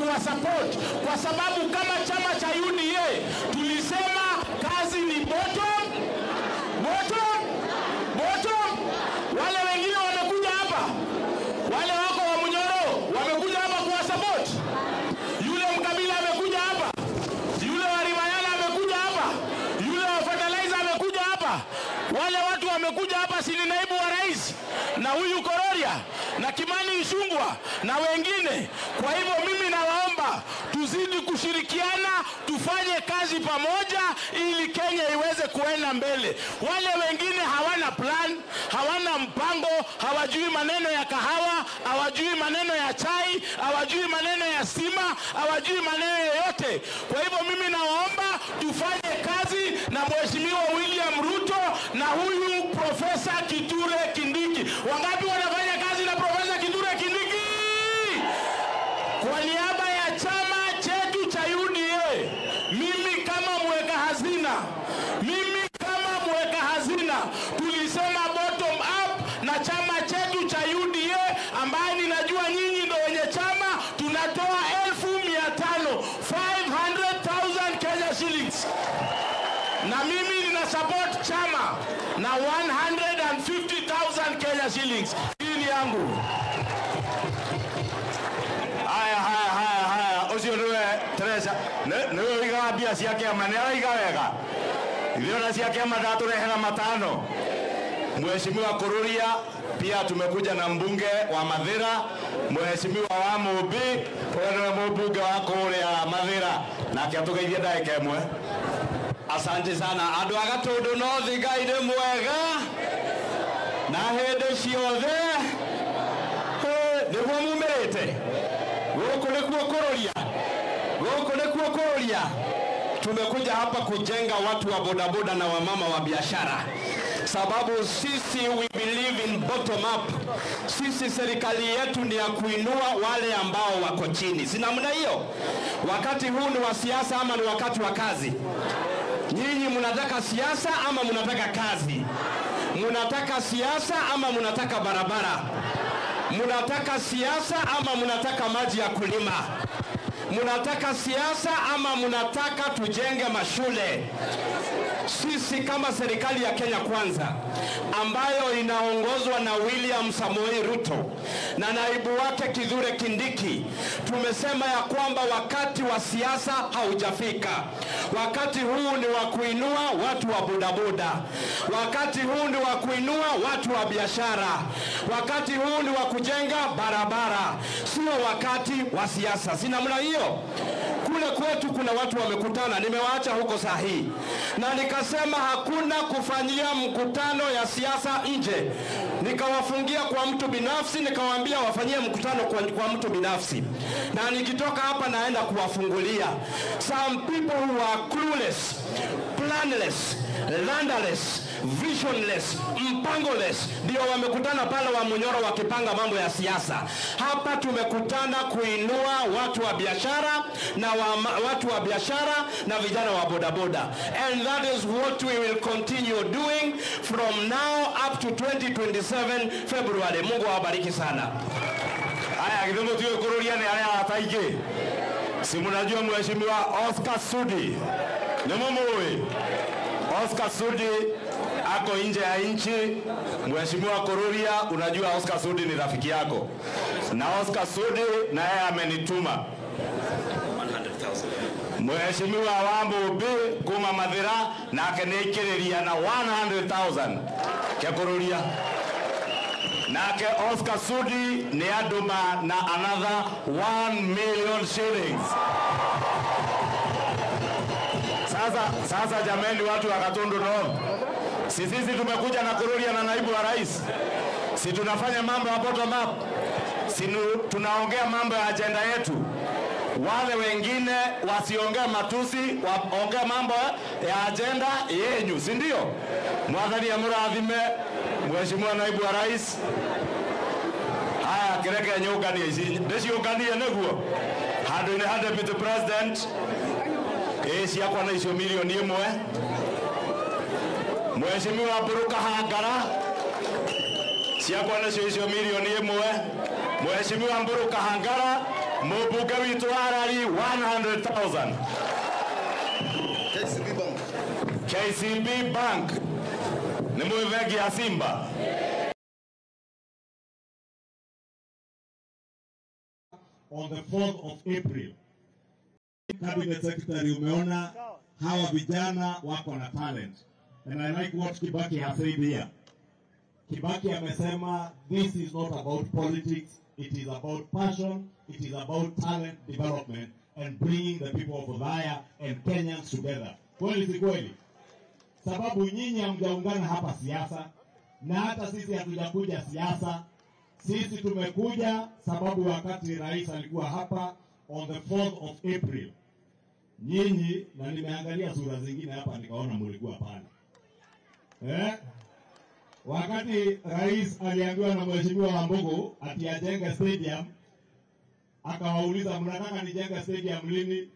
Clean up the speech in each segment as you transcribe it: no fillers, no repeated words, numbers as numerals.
kuwasupport, kwa sababu kama chama cha UDA tulisema kazi ni bottom, bottom, bottom. Wale wengine wamekuja hapa, wale wako wa Munyoro wamekuja hapa kuwasupport. Yule Mkabila amekuja hapa, yule wa Rimayala amekuja hapa, yule wa fertilizer amekuja hapa. Wale watu wamekuja hapa, si ni naibu wa rais na huyu Kororia na Kimani Ichung'wah na wengine. Kwa hivyo mimi nawaomba tuzidi kushirikiana, tufanye kazi pamoja ili Kenya iweze kuenda mbele. Wale wengine hawana plan, hawana mpango, hawajui maneno ya kahawa, hawajui maneno ya chai, hawajui maneno ya stima, hawajui maneno yoyote. Kwa hivyo mimi nawaomba tufanye kazi na Mheshimiwa William Ruto na huyu Profesa Kithure Kindiki. Wangapi wanafanya kazi na Profesa Kithure Kindiki? Kwa niaba ya chama chetu cha UDA, mimi kama mweka hazina, mimi kama mweka hazina, tulisema bottom up na chama chetu cha UDA, ambaye ninajua nyinyi ndio wenye chama, tunatoa 500,000, 500,000 Kenya shillings. Na mimi nina support chama na 150,000 Kenya shillings. Hii ni yangu. Haya, haya, haya, haya, ucio niwe Teresa, niwe uigaga mbia cia kiama, nĩ araiga wega. Ithuĩ ona cia kiama ndatũrehera matano. Mheshimiwa Kururia, pia tumekuja na mbunge wa Mathira, Mheshimiwa wa Mumbi, ũyũ nĩwe mũmbunge wa kũrĩa Mathira, nake atũgeithie ndagĩka ĩmwe. Asante sana andũ a Gatundu North, Ngai nĩ mwega na hĩndĩ ciothe. Nĩguo mumĩrĩte gũkũ nĩkuo kũrũria, gũkũ nĩkuo kũrũria. Tumekuja hapa kujenga watu wa bodaboda na wamama wa biashara, sababu sisi we believe in bottom up. Sisi serikali yetu ni ya kuinua wale ambao wako chini, si namna hiyo? Wakati huu ni wa siasa ama ni wakati wa kazi? Nyinyi mnataka siasa ama mnataka kazi? Mnataka siasa ama mnataka barabara? Mnataka siasa ama mnataka maji ya kulima? Mnataka siasa ama mnataka tujenge mashule? Sisi kama serikali ya Kenya Kwanza ambayo inaongozwa na William Samoei Ruto na naibu wake Kithure Kindiki, tumesema ya kwamba wakati wa siasa haujafika. Wakati huu ni wa kuinua watu wa bodaboda, wakati huu ni wa kuinua watu wa biashara, wakati huu ni wa kujenga barabara, sio wakati wa siasa. Si namna hiyo? Kule kwetu kuna watu wamekutana, nimewaacha huko saa hii, na nikasema hakuna kufanyia mkutano ya siasa nje. Nikawafungia kwa mtu binafsi, nikawaambia wafanyie mkutano kwa mtu binafsi, na nikitoka hapa naenda kuwafungulia. Some people who are clueless, planless, landless, visionless, mpangoless ndio wamekutana pale wa Munyoro wakipanga mambo ya siasa. Hapa tumekutana kuinua watu wa biashara na watu wa biashara na vijana wa bodaboda, and that is what we will continue doing from now up to 2027 February. Mungu awabariki sana. Haya, githĩ mũtiũĩ kũrũria nĩ arĩa arata aingĩ? Si mnajua Mheshimiwa Oscar Sudi? Nĩ mũmũĩ? Oscar Sudi ako nje ya nchi. Mheshimiwa Kururia, unajua Oscar Sudi ni rafiki yako, na Oscar Sudi na yeye amenituma. Mheshimiwa wa Mumbi kuma Mathira nake nĩ aikĩrĩria na 100,000 kĩa nake Oscar Sudi nĩ andũma na another 1 million shillings. Sasa jameni, watu wa Gatundu North, si sisi tumekuja na Kururia na naibu wa rais, si tunafanya mambo ya bottom up, si tunaongea mambo ya agenda yetu. Wale wengine wasiongee matusi, waongee mambo ya agenda yenyu, si ndio? Mwathani amurathime Mheshimiwa naibu wa rais. Haya, kireke nyũnganie ici ndĩciũnganie nĩguo handũ-inĩ ha deputy president. Ĩ ciakwa na icio milioni ĩmwe. Mheshimiwa Mburu Kahangara, ciakwa nacio icio milioni ĩmwe. Mheshimiwa Mburu Kahangara Mũmbunge witũ wa Arari 100,000. KCB Bank. KCB Bank. Nĩ mũĩ bengi ya Simba? On the 4th of April. Cabinet Secretary, umeona hawa vijana wako na talent. And I like what Kibaki has said here. Kibaki amesema this is not about politics, it is about passion, it is about talent development and bringing the people of Othaya and Kenyans together. Kweli si kweli? Sababu nyinyi hamjaungana hapa siasa, na hata sisi hatujakuja siasa. Sisi tumekuja sababu wakati rais alikuwa hapa on the 4th of April. Nyinyi, na nimeangalia sura zingine hapa nikaona mlikuwa pale. Wakati rais aliambiwa na Mheshimiwa Wambugu ati ajenge stadium, akawauliza mnataka nijenge stadium lini?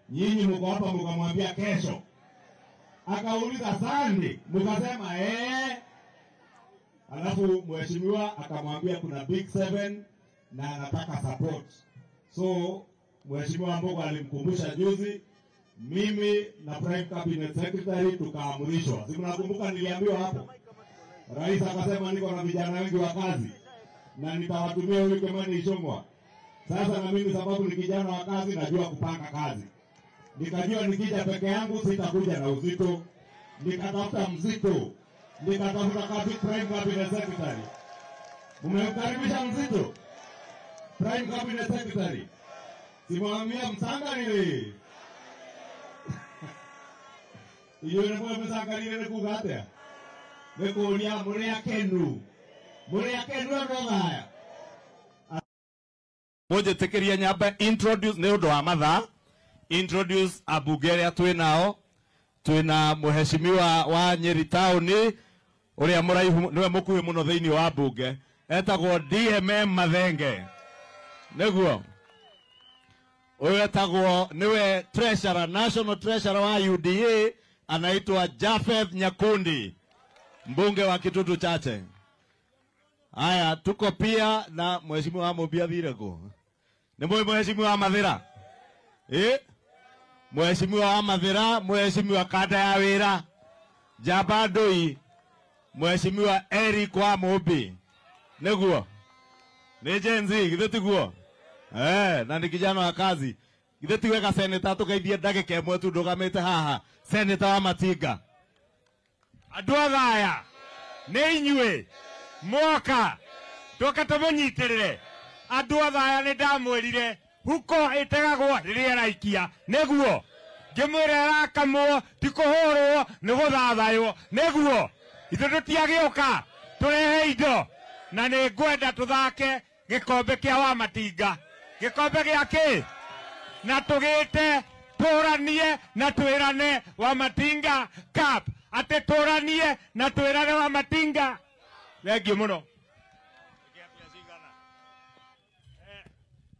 Nyinyi mko hapa mkamwambia kesho. Akauliza Sunday, mkasema eh. Alafu mheshimiwa akamwambia kuna Big 7 na anataka support. So Mheshimiwa Wambugu alimkumbusha juzi, mimi na Prime Cabinet Secretary tukaamrishwa. Si mnakumbuka niliambiwa hapo? Rais akasema niko na vijana wengi wa kazi na nitawatumia huyu Kimani Ichung'wah. Sasa na mimi sababu ni kijana wa kazi, najua kupanga kazi. Nikajua nikija peke yangu sitakuja na uzito. Nikatafuta mzito. Nikatafuta kazi Prime Cabinet Secretary. Mmemkaribisha mzito? Prime Cabinet Secretary. Simwambia msangalile. Iyo nĩ msangalile nĩ kuga atĩa? Nĩ kũũria mũrĩ akenu. Mũrĩ akenu andũ a Othaya. Mũnjĩtĩkĩrie nyambe introduce nĩ ũndũ wa mathaa. Introduce ambunge arĩa twĩ nao. Twĩna mũheshimiwa wa Nyeri Town ũrĩa mũraihu nĩwe mũkuhĩ mũno thĩinĩ wa mbunge, etagwo DMM Mathenge. Nĩguo ũyũ etagwo nĩwe treasurer, national treasurer wa UDA, anaitwa Japheth Nyakundi, mbunge wa Kitutu Chache. Haya, tuko pia na mheshimiwa Mobia Thirego. Nĩ mũĩ mheshimiwa Mathira? Mheshimiwa wa Mathira, mheshimiwa kanda ya wĩra Njamba Ndũi, mheshimiwa Eric wa Mũmbi. Nĩguo nĩ Gen Z, githĩ tiguo? Na nĩ kijana wa kazi. Githĩ ti wega seneta tũgeithie ndagĩka ĩmwe tu ndũgamĩte haha, seneta wa Matinga. Andũ a Othaya nĩ inyuĩ mwoka tũke tũmũnyitĩrĩre. Andũ a Othaya nĩ ndamwĩrire huko ĩtegagwo rĩrĩa ĩraikia, nĩguo ngĩmwĩra ĩrakamwo ti kũhũrwo nĩ gũthathaywo, nĩguo ithuĩ tũtiagĩũka tũrehe indo, na nĩ ngwenda tũthake gĩkombe kĩa Wamatinga, gĩkombe gĩa kĩ, na tũgĩte tũranie na twĩrane Wamatinga Cup, atĩ tũranie na twĩrane Wamatinga. Thengiũ mũno.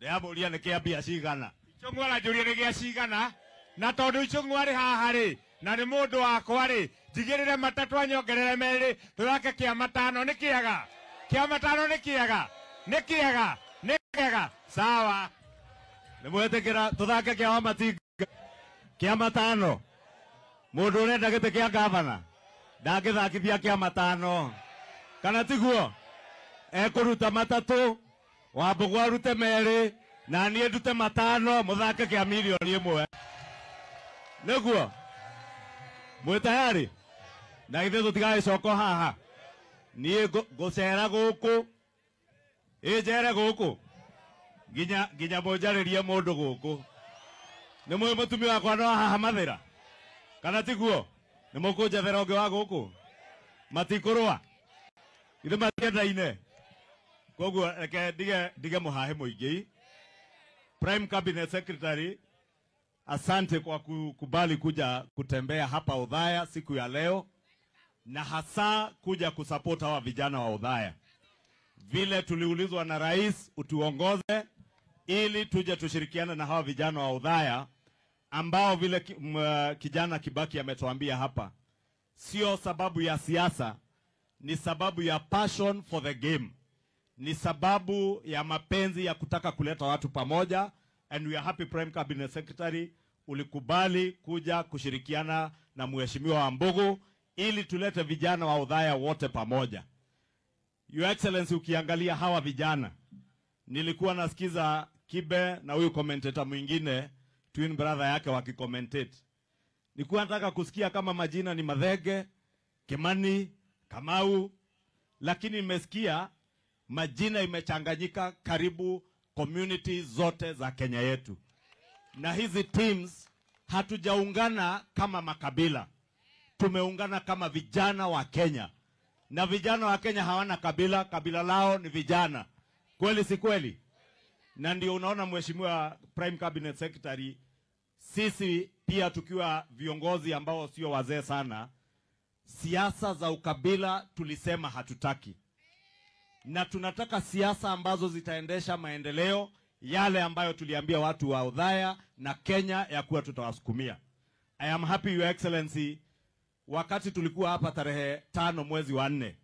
Ndĩramũria nĩ kĩa mbia cigana. Ichung'wah aranjũria nĩ gĩa cigana, na tondũ Ichung'wah arĩ haha rĩ, na nĩ mũndũ wakwa rĩ, njigĩrĩre matatũ anyongerere merĩ, tũthake kĩa matano. Nĩ kĩega? Kĩa matano nĩ kĩega? Nĩ kĩega? Nĩ kĩega? Sawa. Nĩ mwetĩkĩra tũthake kĩa Wamatinga kĩa matano? Mũndũ ũrenda gĩtĩ kĩa gavana ndangĩthakithia kĩa matano, kana tiguo? Ekũruta matatũ, Wambũgũ arute merĩ, na niĩ ndute matano, mũthake kĩa mirioni ĩmwe. Nĩguo mwĩ tayari? Na githĩ tũtigagĩcoka haha? Niĩ ngũcera gũkũ, ĩ njere gũkũ nginya mũnjarĩrie mũndũ gũkũ. Nĩ mũĩ mũtumia wakwa no haha Mathĩra, kana tiguo? Nĩ mũkũnjethera ũngĩ wa gũkũ? Matikũrũa, githĩ matiendaine? Koguo reke ndige mũhahe mũingĩ. Prime Cabinet Secretary, asante kwa kukubali kuja kutembea hapa Othaya siku ya leo, na hasa kuja kusupport hawa vijana wa Othaya. Vile tuliulizwa na rais utuongoze ili tuje tushirikiane na hawa vijana wa Othaya ambao vile kijana Kibaki ametuambia hapa, sio sababu ya siasa, ni sababu ya passion for the game, ni sababu ya mapenzi ya kutaka kuleta watu pamoja. And we are happy, Prime Cabinet Secretary, ulikubali kuja kushirikiana na Mheshimiwa Wambugu ili tulete vijana wa Othaya wote pamoja. Your Excellency, ukiangalia hawa vijana, nilikuwa nasikiza Kibe na huyu commentator mwingine, twin brother yake, wakicommentate. Nilikuwa nataka kusikia kama majina ni Mathenge, Kimani, Kamau, lakini nimesikia majina imechanganyika karibu community zote za Kenya yetu. Na hizi teams hatujaungana kama makabila, tumeungana kama vijana wa Kenya. Na vijana wa Kenya hawana kabila, kabila lao ni vijana. Kweli si kweli? Na ndio unaona, Mheshimiwa Prime Cabinet Secretary, sisi pia tukiwa viongozi ambao sio wazee sana, siasa za ukabila tulisema hatutaki. Na tunataka siasa ambazo zitaendesha maendeleo yale ambayo tuliambia watu wa Othaya na Kenya ya kuwa tutawasukumia. I am happy, Your Excellency, wakati tulikuwa hapa tarehe 5 mwezi wa 4,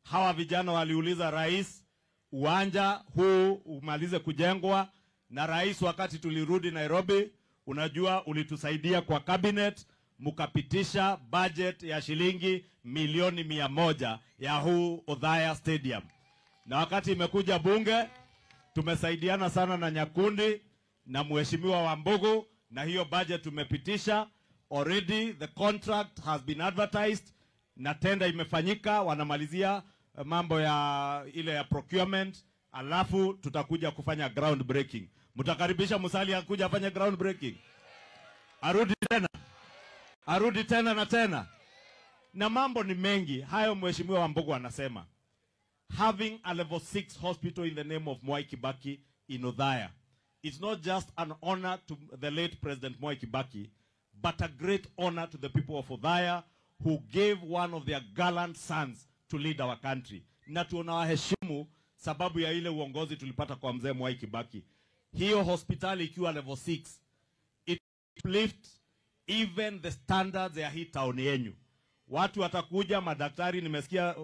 hawa vijana waliuliza rais, uwanja huu umalize kujengwa. Na rais, wakati tulirudi Nairobi, unajua ulitusaidia kwa cabinet, mkapitisha budget ya shilingi milioni 100 ya huu Othaya Stadium. Na wakati imekuja bunge, tumesaidiana sana na Nyakundi na Mheshimiwa Wambugu, na hiyo budget tumepitisha. Already the contract has been advertised na tenda imefanyika, wanamalizia mambo ya ile ya procurement, alafu tutakuja kufanya ground breaking. Mtakaribisha Musalia akuja afanye ground breaking? Arudi tena. Arudi tena na tena. Na mambo ni mengi. Hayo Mheshimiwa Wambugu anasema. Having a level 6 hospital in the name of Mwai Kibaki in Othaya, it's not just an honor to the late President Mwai Kibaki, but a great honor to the people of Othaya who gave one of their gallant sons to lead our country. Na tunawaheshimu sababu ya ile uongozi tulipata kwa mzee Mwai Kibaki. Hiyo hospitali ikiwa level 6, it lift even the standards ya hii town yenyu. Watu watakuja, madaktari, nimesikia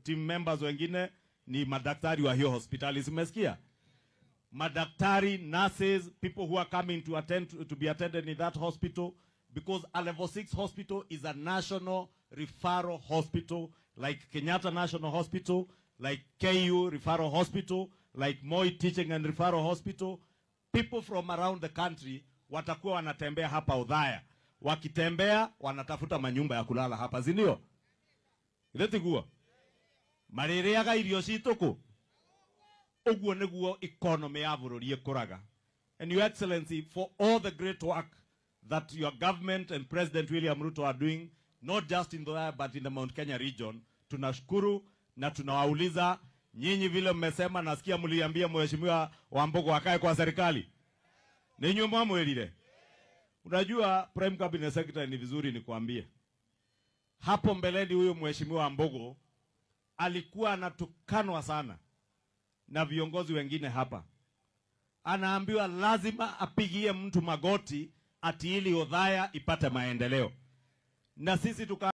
team members wengine ni madaktari wa hiyo hospitali, simesikia? Madaktari, nurses, people who are coming to attend to be attended in that hospital, because a level 6 hospital is a national referral hospital, like Kenyatta National Hospital, like KU Referral Hospital, like Moi Teaching and Referral Hospital. People from around the country watakuwa wanatembea hapa Othaya. Wakitembea wanatafuta manyumba ya kulala hapa, si ndio? Githĩ tiguo? Marĩrĩaga irio citũ kũ? Ũguo nĩguo economy ya bũrũri ĩkũraga. And Your Excellency, for all the great work that your government and President William Ruto are doing, not just in Othaya but in the Mount Kenya region, tunashukuru na tunawauliza nyinyi, vile mmesema, nasikia mliambia Mheshimiwa Wambugu akae kwa serikali. Ninyi mwamwelile. Unajua, Prime Cabinet Secretary, ni vizuri nikuambie. Hapo mbeleni huyo Mheshimiwa Wambugu alikuwa anatukanwa sana na viongozi wengine hapa. Anaambiwa lazima apigie mtu magoti ati ili Othaya ipate maendeleo. Na sisi tuka